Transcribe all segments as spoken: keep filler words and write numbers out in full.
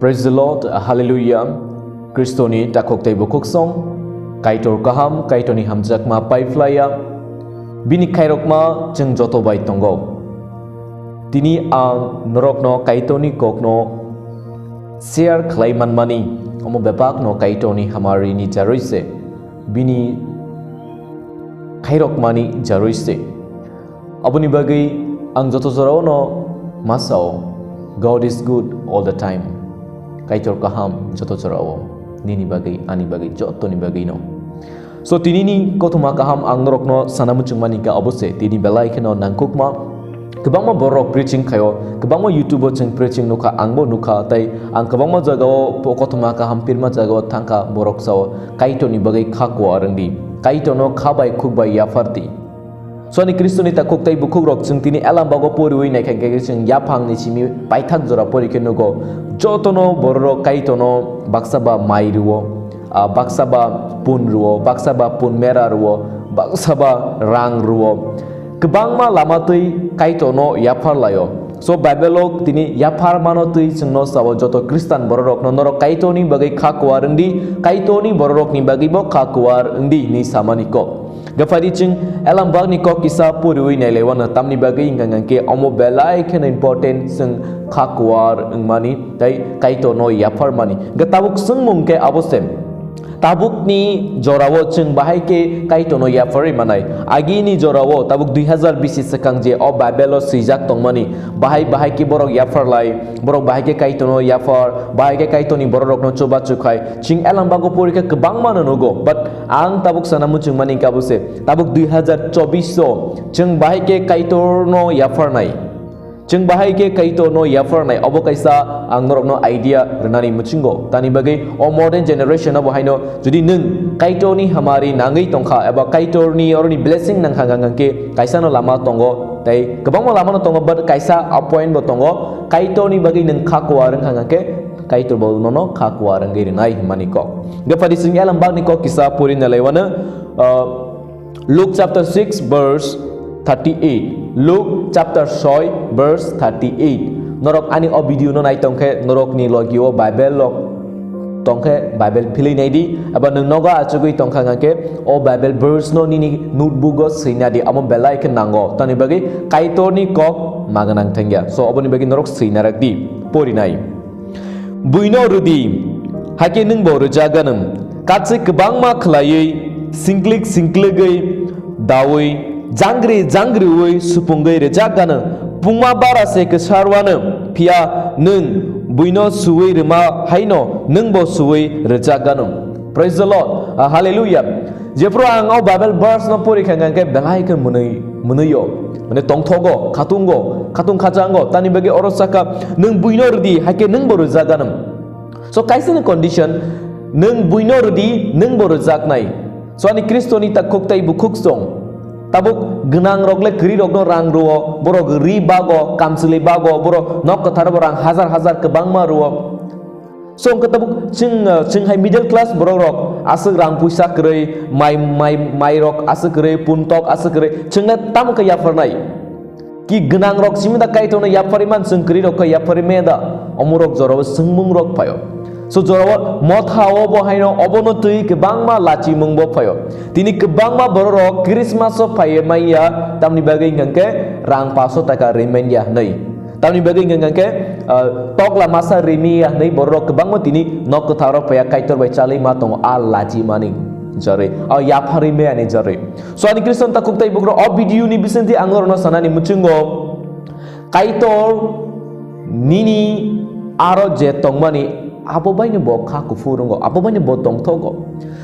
Praise the Lord, Hallelujah. Kristoni takhuk tei bukhuk song, Kaitor kaham, Kaitorni hamjakma paiphlaiya, bini khairokma chwng joto bai tongo. Tini ang norokno Kaitorni kokno share khlai manmani, omo bebakno Kaitorni hamarini jarwi se, bini khairokmani jarwi se. Aboni bagwi ang joto jorao no ma sao, "God is good all the time." Kaitor kaham joto jorao, nini bagwi, ani bagwi, jotoni bagwi no. So, tini ni kothoma kaham ang norokno sana muchungmani ka obo se, tini belai kheno nangkukma. Kwbangma borok preaching khaio, kwbangma YouTube o chwng preaching nukha, angbo nukha, tei ang kwbangma jagao po-, kothoma kaham pirma jagao thangkha, borok sao, "Kaitorni bagwi kha kuar wngdi, Kaitorno kha bai khuk bai yaphardi." Soni Kristoni takhuk tei bukhukrok chwng tini elambago poriwi naikha khe chwng yaphangni simi paithak jora pori khe nugo. Jotono bororok Kaitorno baksa ba mai rwo, ah, baksa ba pun rwo, baksa ba pun mera rwo, baksa ba rang rwo. Kwbangma lama twi Kaitorno yaphar laio. So Bible-o tini yaphar mano twi chwngno sao joto Khristan bororokno norok Kaitorni bagwi kha kuar wngdi, Kaitorni bororokni bagwibo kha kuar wngdi hinwi samani kok. Gaphaidi chwng elambakni kok kisa poriwi nailaiwano, tamni bagwi hwnkha hwnkhe omo belai kheno important, chwng kha kuar wngmani tei Kaitorno yapharmani. Hwnkhe tabuk swngmung khe abo se, tabukni jorao chwng bahai khe Kaitorno yapharwi manai? Agini jorao tabuk dui hazar bisi swkang je o Bible-o swijak tongmani, bahai bahai khe borok yapharlai, borok bahai khe Kaitorno yaphar, bahai khe Kaitorni bororokno chubachu khai. Chwng elambago pori khe kwbangmano nugo, but ang tabuk sana muchungmani khe abo se, tabuk dui hazar chobbish o chwng bahai khe Kaitorno yapharnai. Chwng bahai khe Kaitorno yapharnai, obo kaisa ang norokno idea rwnani muchungo. Tani bagwi o modern generation o bo haino jodi nwng Kaitorni hamari nangwi tongkha eba Kaitorni oroni blessing nangkha hwnkha hwnkhe kaisano lama tongo, tei kwbangma lamano tongo, but kaisa a point bo tongo, Kaitorni bagwi nwng kha kuar wngkha hwnkha khe Kaitor bo nono kha kuar wngwi rwnai hwnmani kok. Gaphaidi chwng elambakni kok kisa pori nalaiwano, uh, Luke chapter six verse thirty-eight. Luke chapter six verse thirty-eight. Norok ani o video no nai tongkhe norokni logi o Bible rok tongkhe Bible philwi nai di. Eba nwng nogo achugwi tongkha hwnkha khe o Bible verse no nini notebook o swina di. Amo belai khe nango. Tani bagwi Kaitorni kok maganang thangya. So oboni bagwi norok swina rak di. Pori nai. Buino rwdi, hakhe nwngbo rwjak ganw. Katswi kwbangma khwlaiwi, singklik singkligwi, daui, jangri jangriui supungwi rwjak ganw. Pungma bara se kwsarwanw, phiya nwng buino suui rwma haino nwngbo suui rwjak ganw. Praise the Lord. Ah, hallelujah. Jephru ang o Bible verse no pori kha hwnkha khe belai khe mwnwi, mwnwio. Mane tongthogo, khatungo, khatung khajango, tani bagwi oro saka, "Nwng buino rwdi, hakhe nwngbo rwjak ganw." So kaisa ni condition, "Nwng buino rwdi, nwngbo rwjaknai." So ani Kristoni takhuk tei bukhuk song. Tabuk gwnang rok le kwrwi rokno rang rwo, borok ri bago, kamchwlwi bago, borok nok kwthar bo rang hajar hajar kwbangma rwo. So, wngkha tabuk chwng, uh, chwng hai middle class borok rok, aswk rang puisa kwrwi, mai, mai, mai rok aswk kwrwi, puntok aswk kwrwi, chwng le tamo khe yapharnai? Ki gwnang rok simi da Kaitorno yapharwi man, chwng kwrwi rok khe yapharwi maya da? Omo rok jorao swngmung rok phaio. So, jorao motha o bo haino obono twi kwbangma lachimung bo phaio. Tini kwbangma borok rok Christmas o phaiwi manya, tamni bagwi hwnkha khe rang paso taka rwi manya hwnwi. Tamni bagwi hwnkha khe, ah, tokla masa rimi ya hwnwi borok kwbangma tini nok kwtharo phaiya Kaitor bai chalwi ma tongo, a lachi mani jarwi, a yapharwi maya ni jarwi. So ani Khristan takhuk tei bukrok o video ni bisingtwi ang norokno sanani muchungo, Kaitor nini aro je tongmani abo baino bo kha kuphur wngo, abo baino bo tongthogo.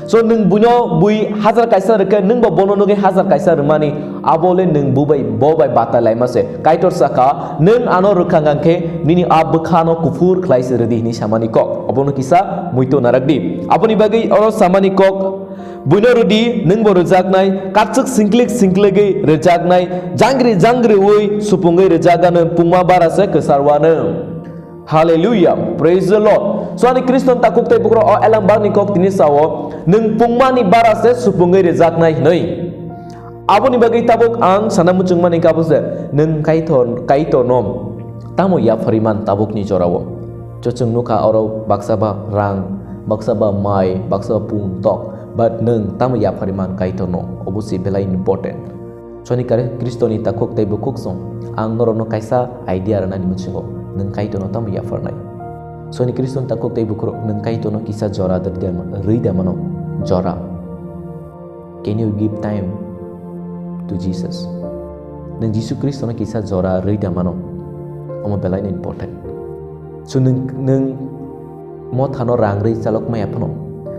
So nwng buino bui hajar kaisa rwkhe, nwng bo bono nugwi hajar kaisa rwmani, abo le nwng bo bai, bo bai batai laima se. Kaitor saka, "Nwng ano rwkha hwnkha khe nini a bwkhano kuphur khlai se rwdi," hwnwi samani kok. Obono kisa muito narakdi. Aboni bagwi oro samani kok, "Buino rwdi, nwng bo rwjaknai, katswk singklik singkligwi rwjaknai, jangri jangriui supungwi rwjak anw, pungma bara se kwsar wanw." Hallelujah. Praise the Lord. So ani Khristan takhuk tei bukrok o elambakni kok tini sao, nwng pungmani bara se supungwi rwjaknai hwnwi. Aboni bagwi tabuk ang sana muchungmani kabo se, nwng Kaitor, Kaitorno tamo yapharwi man tabukni jorao? Chwng nukha oro baksa ba rang, baksa ba mai, baksa ba pung tok, but nwng tamo yapharwi man Kaitorno, obo se belai important. Chwngni kare Khristoni takhuk tei bukhuk song, ang norokno kaisa idea rwnani mwchungo, nwng Kaitorno tamo yapharnai. Chwngni Khristoni takhuk tei bukhuk nwng Kaitorno kisa jora rwi da mano, jora. Can you give time to Jesus? Nwng Jisu Khristono kisa jora rwi da mano? Omo belai no important. So nwng, nwng mothano rang rwi chalok maya phano,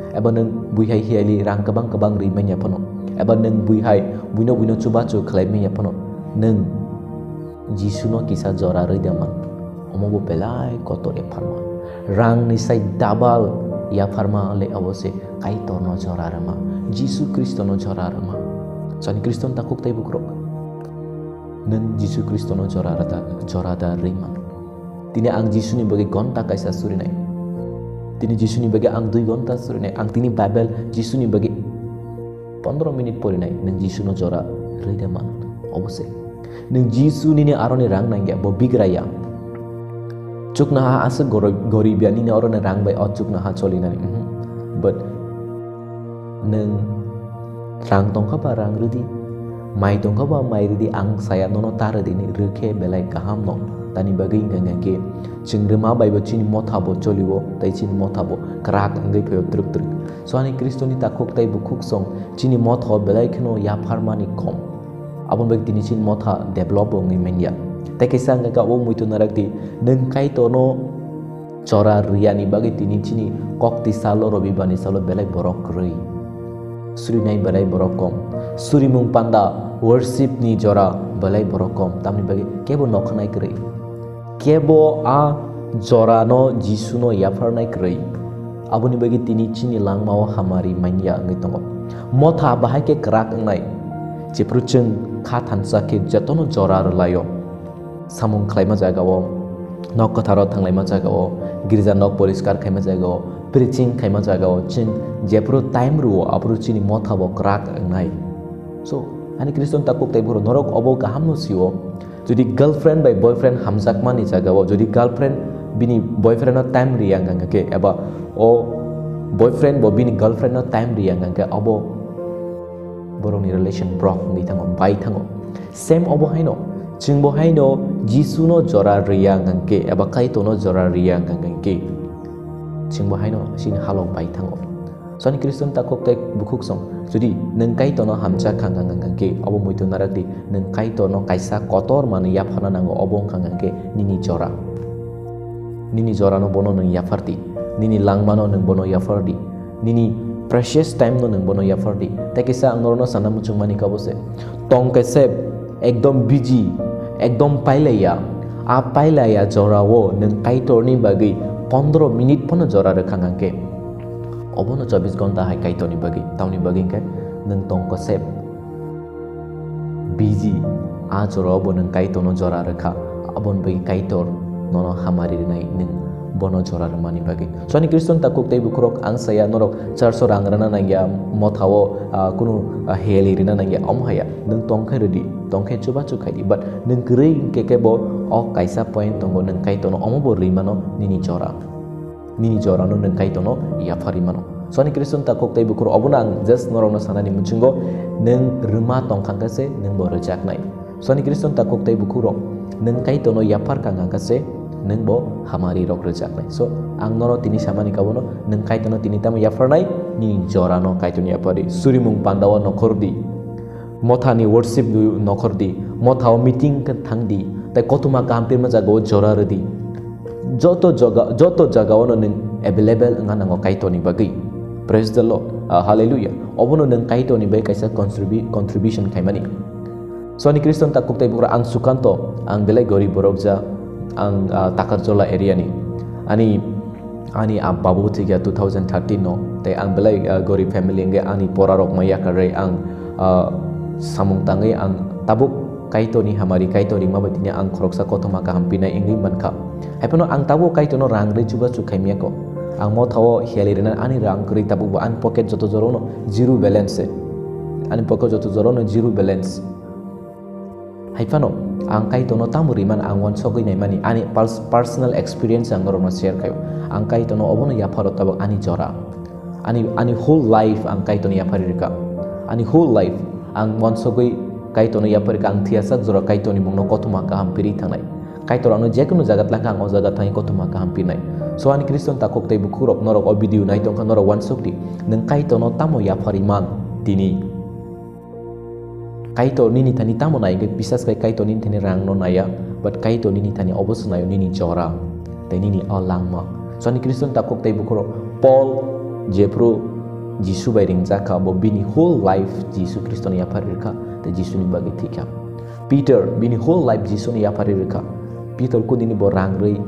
eba nwng buihai hiyali rang kwbang kwbang rwi manya phano, eba nwng buihai buino buino chubachu khlai manya phano, nwng Jisuno kisa jora rwi da man. Omo bo belai kotor yapharma. Rangni sai double yapharma le abo se Kaitorno jora rwma, Jisu Khristono jora rwma. Chwngni Khristoni takhuk tei bukhuk rok, nwng Jisu Khristono jora rwda, jora da rwi man. Tini ang Jisuni bagwi gonta kaisa surinai. Tini Jisuni bagwi ang dui gonta surinai. Ang tini Bible Jisuni bagwi pondro minute porinai, nwng Jisuno jora rwi da man. Obo se. Nwng Jisu nini aroni rang nangya, bo bigra ya. Chuknoha aswk goro-, gorib ya, nini aroni rang bai o chuknoha cholinani. Mhm. But nwng rang tongkha ba rang rwdi, mai tongkha ba mai rwdi, ang saya nono ta rwdini, rwkhe belai kaham no. Tani bagwi hwnkha hwnkhe chwng rwma bai bo chini motha bo cholio, tei chini motha bo kwrak wngwi phaio twrwk twrwk. So ani Khristoni takhuk tei bukhuk song chini motha o belai kheno yapharmani kom. Aboni bagwi tini chini motha develop bo wngwi manya. Tei kaisa hwnkha khe abo muitu narak di, nwng Kaitorno jora rwya ni bagwi tini chini kok twi salo, Robibani salo belai borok kwrwi. Surinai belai borok kom. Surimung panda worship ni jora belai borok kom. Tamni bagwi kebo nokhanai kwrwi. Kebo a jorano Jisuno yapharnai kwrwi. Aboni bagwi tini chini langmao hamari manya wngwi tongo. Motha bahai khe kwrak wngnai. Jephru chwng kha thansa khe jotono jora rwlaio. Samung khlaima jagao, nok kwtharo thanglaima jagao, girja nok poriskar khaima jagao, preaching khaima jagao, chwng jephru time rwo, aphuru chini motha bo kwrak wngnai. So, ani Khristan takhuk tei bukhuk norok obo kaham no sio. Jodi girlfriend bai boyfriend hamjakmani jagao, jodi girlfriend bini boyfriend no time riya wngkha khe, eba o boyfriend bo bini girlfriend no time riya wngkha khe, obo borokni relation brok wngwi thango, bai thango. Same obo haino, chwngbo haino Jisuno jora riya wngkha khe, eba Kaitorno jora riya wngkha khe, chwngbo haino chini halok bai thango. Chwngni Khristan takhuk tei bukhuk song, jodi nwng Kaitorno hamjak kha wngkha khe, obo muitu narak di, nwng Kaitorno kaisa kotor manwi yapharna nango, obo wngkha khe nini jora. Nini jorano bono nwng yaphar di, nini langmano nwng bono yaphar di, nini precious time no nwng bono yaphar di. Tei kisa ang norokno sana muchungmani kabo se, tong khe se ekdom busy, ekdom pailaiya. A pailaiya jorao nwng Kaitorni bagwi pondro minute phano jora rwkha hwnkhe, obono chobbish ghonta hai Kaitorni bagwi. Tamni bagwi hwnkhe nwng tong khe se busy, a jorao bo nwng Kaitorno jora rwkha, aboni bagwi Kaitor nono hamari rwnai, nwng bono jora rwmani bagwi. Chwngni Khristan takhuk tei bukhuk rok, ang saya norok church o rang rwna nangya, motha o, ah, kunu, ah, heli rwna nangya, omo haya, nwng tong khe rwdi, tong khe chubachu khaidi, but nwng kwrwi hwnkhe khe bo o kaisa point tongo, nwng Kaitorno omo bo rwi mano nini jora. Nini jorano nwng Kaitorno yapharwi mano. Chwngni Khristan takhuk tei bukhuk rok, obono ang just norokno sanani muchungo, nwng rwma tongkha khe se nwng bo rwjaknai. Chwngni Khristan takhuk tei bukhuk rok, nwng Kaitorno yaphar kha khe se nwng bo hamari rok rwjaknai. So, ang norok tini samani kabono, nwng Kaitorno tini tamo yapharnai, nini jorano Kaitorno yaphardi. Surimung pandao nokhordi. Mothani worship nokhordi, mothao meeting khe thangdi, tei kothoma kaham pirma jagao jora rwdi. Joto jaga, joto jagaono nwng available wngna nango Kaitorni bagwi. Praise the Lord. Ah, hallelujah. Obono nwng Kaitorni bagwi kaisa contribu-, contribution khaimani. Chwngni Khristan takhuk tei bukhuk rok, ang Sukanto, ang belai gorib borok ja, ang, ah, Takarjola area ni. Ani Ani a babu thwikha two thousand thirteen no, tei ang belai, ah, gorib family wngwi ani pora rok ma yakarwi ang, ah, samung tangwi ang tabuk Kaitorni hamari, Kaitor ringma bai tini ang khoroksa kothoma kaham pinai wngwi mankha. Haiphano ang tabuk Kaitorno rang rwi chubachu khaimiyako. Ang mothao heli rwna ani rang kwrwi, tabuk bo ani pocket joto jorano zero balance se. Ani pocket joto jorano zero balance. Haiphano Ang Kaitorno tamo riman ang uansugwi naimani, ani pers-, personal experience ang norokno share khaio. Ang Kaitorno obono yapharo tabuk ani jora. Ani, ani whole life ang Kaitorno yaphari rwkha. Ani whole life ang uansugwi Kaitorno yaphari rwkha, ang thwiyasak jora Kaitorni mungno kothoma kaham pirwi thangnai. Kaitor ano jekunu jaga tlangkha ang o jaga thangwi kothoma kaham pirnai. So ani Khristian takhuk tei bukhukrok norok o video nai tongkha norok uansukdi. Nwng Kaitorno tamo yaphari man tini? Kaitor nini thani tamo nai hwnkhe bisas khai Kaitor nini thani rangno naiya, but Kaitor nini thani obo swnaio nini jora tei nini o langma. So ani Khristian takhuk tei bukhukrok Paul jephru Jisu bai ringjak kha, bo bini whole life Jisu Khristoni yaphari rwkha tei Jisuni bagwi thwikha. Peter bini whole life Jisuni yaphari rwkha. Peter kunini bo rang rwi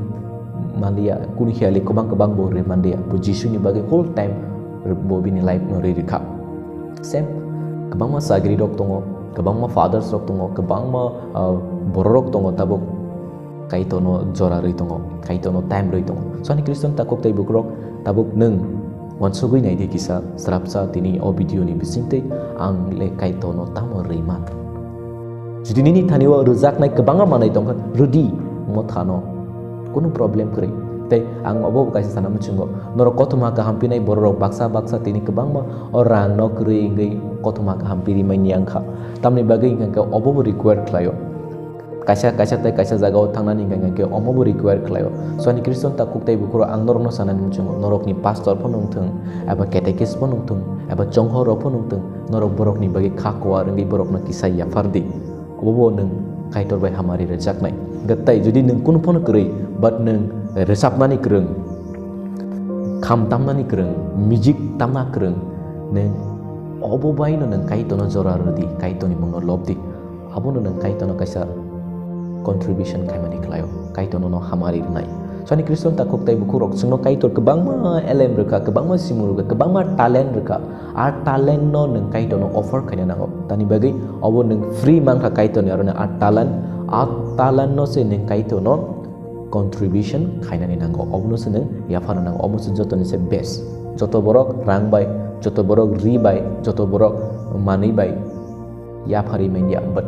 manliya, kunu hiyali kwbang kwbang bo rwi manliya. Bo Jisuni bagwi whole time bo bini life no rwi rwkha. Same, kwbangma sagri rok tongo, kwbangma fathers rok tongo, kwbangma, ah, bororok tongo tabuk Kaitorno jora rwi tongo, Kaitorno time rwi tongo. So ani Khristian takhuk tei bukhukrok tabuk nwng uansugwi naidi kisa srapsa tini o video ni bisingtwi ang le Kaitorno tamo rwi man. Jodi nini thani o rwjaknai kwbangma manwi tongkha, rwdi, omo thano. Kunu problem kwrwi. Tei ang obo bo kaisa sana muchungo. Norok kothoma kaham pinai bororok baksa baksa tini kwbangma o rangno kwrwi wngwi kothoma kaham piri manya wngkha. Tamni bagwi hwnkha khe obo bo require khlaio. Kaisa, kaisa tei kaisa jagao thangnani hwnkha khe omo bo require khlaio. So ani Khristian takhuk tei bukhukrok ang norokno sanani muchungo. Norokni pastor phano wngthung, eba catechist phano wngthung, eba chonghor rok phano wngthung, norok borokni bagwi kha kuar wngwi borokno kisa yaphardi. Obo bo nwng Kaitor bai hamari rwjaknai. Hwnkhe tei jodi nwng kunu phano kwrwi, but nwng rwchapnani kwrwng, kham tamnani kwrwng, music tamna kwrwng, nwng obo baino nwng Kaitorno jora rwdi, Kaitorni mungno lobdi. Abono nwng Kaitorno kaisa contribution khaimani khlaio, Kaitorno no hamari rwnai. So ani Khristian takhuk tei bukhukrok chwngno Kaitor kwbangma elem rwkha, kwbangma simu rwkha, kwbangma talent rwkha. A talent no nwng Kaitorno offer khaina nango. Tani bagwi obo nwng free mankha Kaitorni aroni a talent, a talent no se nwng Kaitorno contribution khainani nango. Obono se nwng yaphana nango. Obo se jotoni se best. Joto borok rang bai, joto borok ri bai, joto borok manwi bai yapharwi manya, but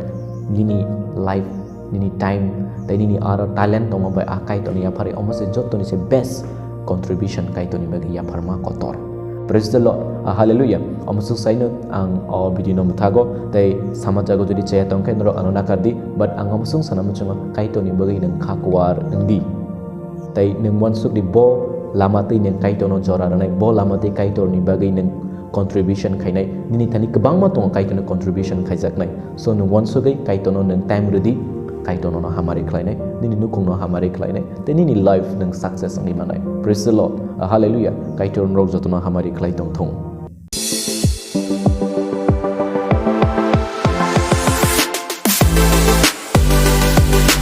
nini life, nini time, tei nini aro talent tongma bai a Kaitorni yapharwi omo se jotoni se best contribution Kaitorni bagwi yapharma kotor. Praise the Lord. Ah, hallelujah. Omo se saino ang o video no mwthago tei sama jago jodi chaya tongkhe norok ano nakardi, but ang omo sung sana muchungo Kaitorni bagwi nwng kha kuar wngdi. Tei nwng uansukdi bo lama twi nwng Kaitorno jora rwnai, bo lama twi Kaitorni bagwi nwng contribution khainai, nini thani kwbangma tongo Kaitorno contribution khaijaknai. So nwng uansugwi Kaitorno nwng time rwdi, Kaitorno no hamari khlainai, nini nukhungno hamari khlainai, tei nini life nwng success wngwi manai. Praise the Lord. Hallelujah. Kaitor norok jotono hamari khlai tongthung.